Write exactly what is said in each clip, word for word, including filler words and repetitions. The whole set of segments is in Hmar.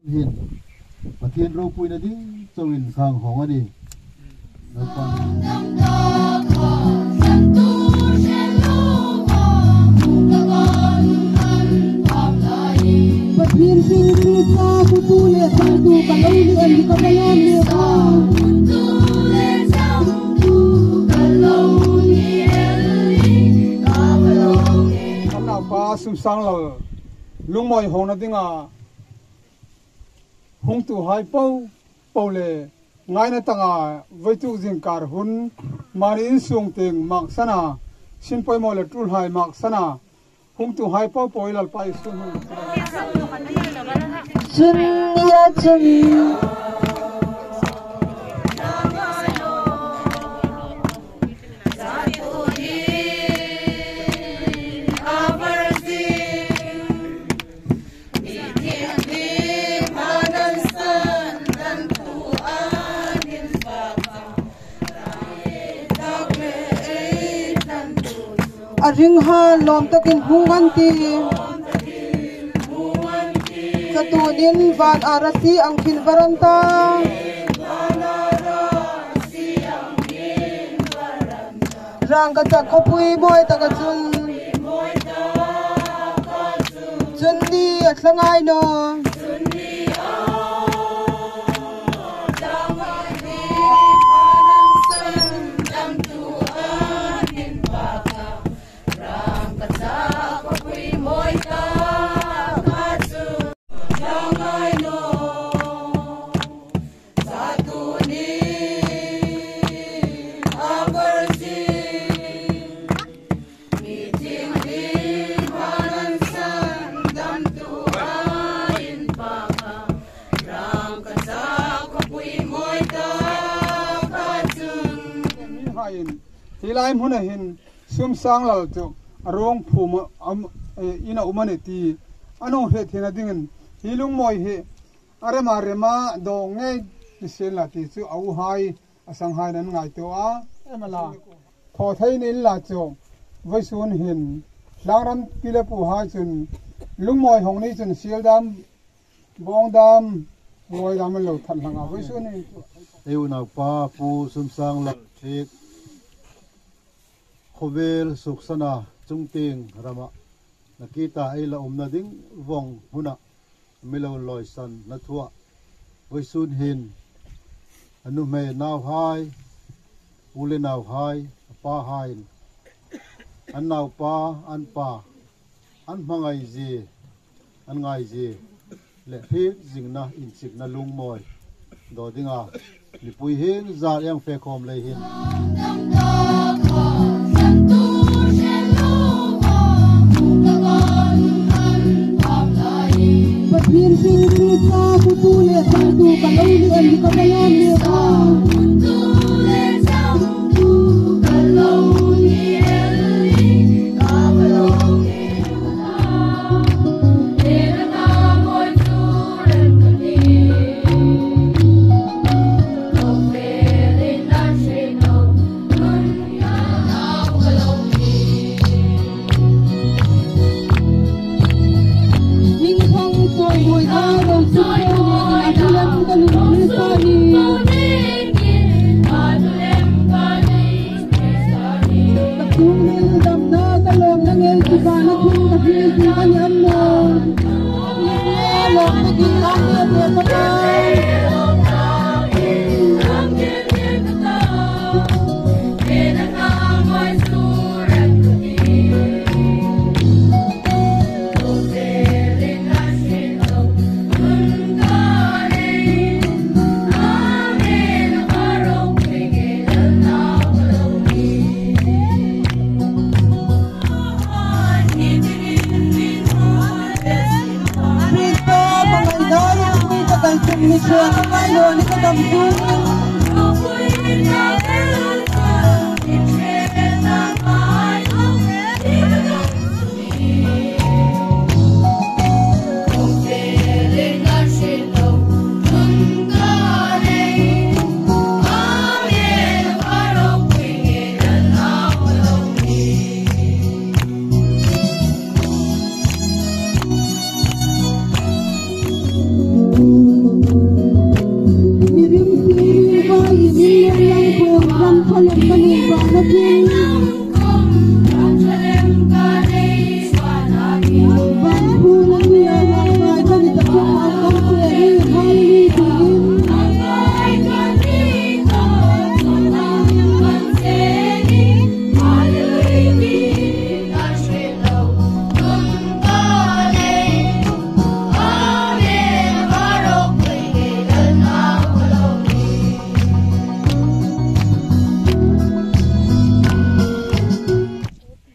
Hin, Pathien ropuina ding chauin khang hawng a nih. Lalpa. Pathien hring Krista hmutu le changtu ka lo ni an ka ka lawm le ka. Kan naupa Sumsanglal lungmawi hawngna dinga hungtuhai po po le ngaina tanga voituk zingkar hun mani insung tieng maksana, sin poimaw le tulhai maksana, hungtuhai po po i Lalpa Isu hming. Chun nia chun. A ring han lawm takin hung an tih. Chatunin van arasi ang khin varan ta. Rangkachak khawpui mawi taka chun. Chun ni a thla ngai naw. Hi lai hmuna hin Sumsanglal chu a ruong phum a, am, eh, in a um a ni ti a nung hriet theina dingin hi lungmawi hi a rema rema dawng ngei ti sien la ti chu a uhai a sanghai nan ngaituo a, em a la. Thaw thei ni la chu vawisun hin tlangram pi le puhai chun lungmawi hawng ni chun siel dam bawng dam ngawi dam an lo that hlang a vawisun hin. Ei unaupa Pu Sumsanglal Thiek khawvel suksana chungtieng rama nakita ei la umna ding vawng huna mi lo lawisan na thua. Vawisun hin a nuhmei nauhai, u le nauhai, a pahaiin an naupa, an pa, an hmangai zie, an ngai zie le hriet zingna inchikna lungmawi daw dinga mipui hin zar eng fe khawm lei hin. Pathien hring Krista hmutu le changtu ka lo ni an ka ka lawm le ka.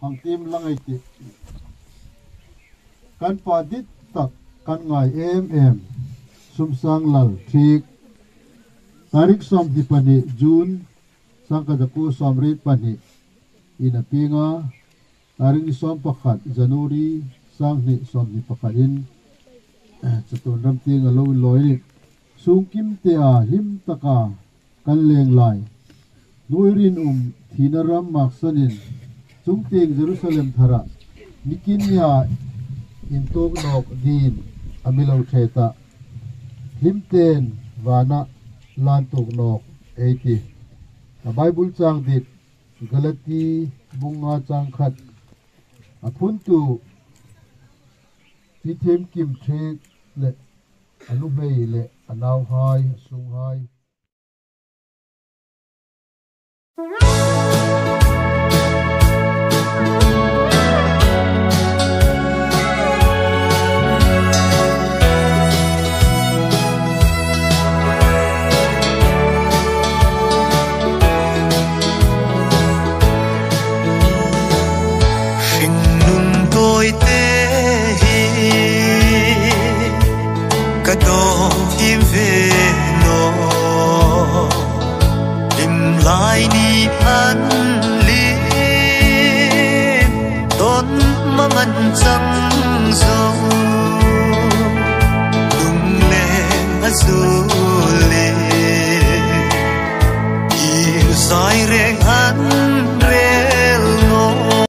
Hang tiem lang ei tih. Kan pa dit tak, kan ngai em em, Sumsang Lal Thiek, tarik sawmhni pahni June, sangkhat zakuo sawmriet pahni in a pieng a, tarik sawm pakhat January, sanghni sawmhni pakhat in, eh, chatuon ram tieng a lo inlawi a nih. Sungkim tea hlim taka kan leng lai, hnuoi rinum thina ram maksanin, chungtieng Jerusalem thara nikin nia intuok nawk dingin a mi lo ṭhe ta. Hlimten vana lan tuok nawk ei tih. A Bible chang dit, Galati bung nga chang khat. A phuntu Pi Themkim Thiek le a nuhmei le a nauhai, a sunghai. Hringnun tawite hi ka dawng tim ve naw. Hlim lai ni an hlim, dawn mang an chang